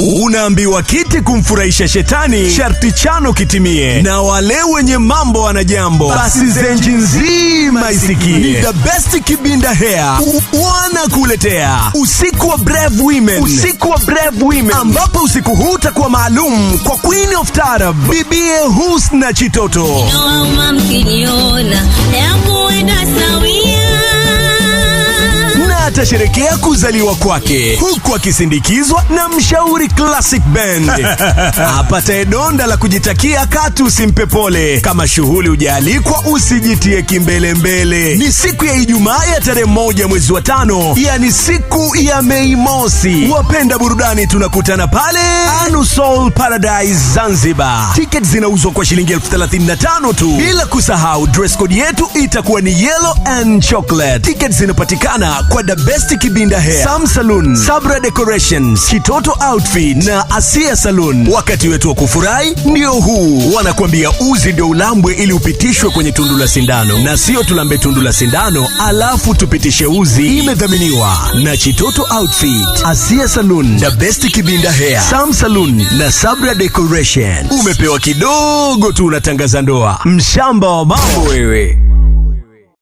Unaambiwa kiti kumfurahisha shetani, sharti chano kitimie, na wale wenye mambo wana jambo, basi zenji nzima isikie. Ni The Best Kibinda Hair wanakuletea usiku wa Brave Women, usiku wa Brave Women, ambapo usiku huu utakuwa maalum kwa Queen of Taarab, bibie Husna Chitoto. Nawauma mkiniona yangu sawia. Na atasherekea kuzaliwa kwake huku akisindikizwa na Mshauri Classic Band. Apataye donda la kujitakia katu usimpe pole. Kama shughuli hujaalikwa usijitie kimbelembele. Ni siku ya Ijumaa ya tarehe 1 mwezi wa 5, yani siku ya Mei Mosi. Wapenda burudani tunakutana pale Anu Soul Paradise Zanzibar. Ticket zinauzwa kwa shilingi 35,000 tu. Bila kusahau dress code yetu itakuwa ni yellow and chocolate. Tickets zinapatikana kwa The Best Kibinda Hair, Sam Saloon, Sabra Decorations, Kitoto Outfit na Asia Saloon. Wakati wetu wa kufurahi ndio huu. Wanakuambia uzi ndio ulambwe ili upitishwe kwenye tundu la sindano, na sio tulambe tundu la sindano alafu tupitishe uzi. Imedhaminiwa na Chitoto Outfit, Asia Saloon, The Best Kibinda Hair, Sam Saloon na Sabra Decoration. Umepewa kidogo tu unatangaza ndoa. Mshamba wa mambo wewe.